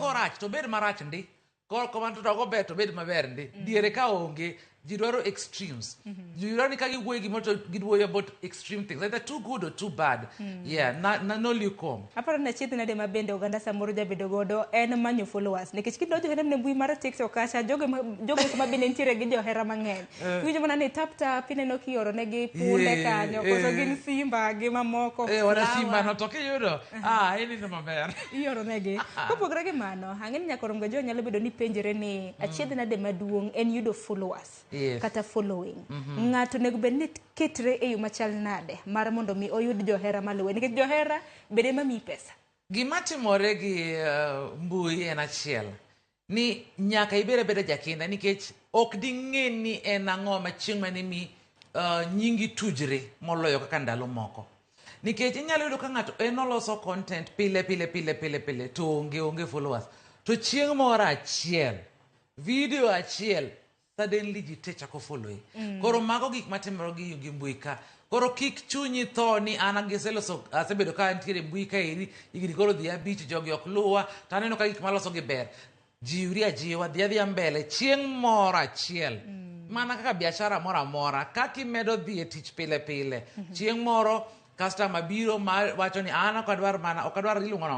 Korach to obed marach ndi. Koma to kober to obed maber ndi. Diere ka onge, ji dwaro extremes. Ji dwaro ni ka giwuoyo gimoro to giwuoyo about extreme things, either too good or too bad. Yeah, na no lukewarm. Aparo ni achiedh nade ma bende oganda samoro jabedo godo en manyo followers, nikech kidonjo kata mana e mbui mar TikTok kacha, jogo eko ma bende nitiere gi johera mang'eny, iwinjo mana ni tap tap, ineno kioro negi punde kanyo koso gin simba gi mamoko. Eh, wana flower. Simba no to kiyudo, ah, inindo maber. Ioro negi. Kopogore gi mano, ang'e ni nyaka romga jo nyalo bedo ni penjore ni achiedh nade maduong' en yudo followers kata following. Ng'ato onego bed ni ketre e yo machal nade mar mondo mi oyud johera maluwe, nikech johera bende ema miyi pesa? Gima timore gi mbui en achiel ni nyaka ibed abeda jakinda, nikech ok ding'e ni en ang'o ma chieng' mane mi nyingi tujre moloyo kaka ndalo moko, nikech inyalo yudo ka ng'ato en oloso content pile pile pile pile pile to onge followers, to chieng' moro achiel, video achiel, suddenly ji te chako follow. Koro mago gik matimore gi mbui ka. Koro kik chunyi tho ni an giseloso, asebedo ka antiere e mbui ka eri higni koro dhi 5, jogi ok luwa, to aneno ka gik maloso gi ber. Jiwri ajiwa, dhi adhiya mbele. Chieng' moro achiel, mana kaka biashara moro amora, kaka imedo dhi e tich pile pile, chieng' moro customer biro ma wacho ni an ok adwar mana, ok adwar iluongo no.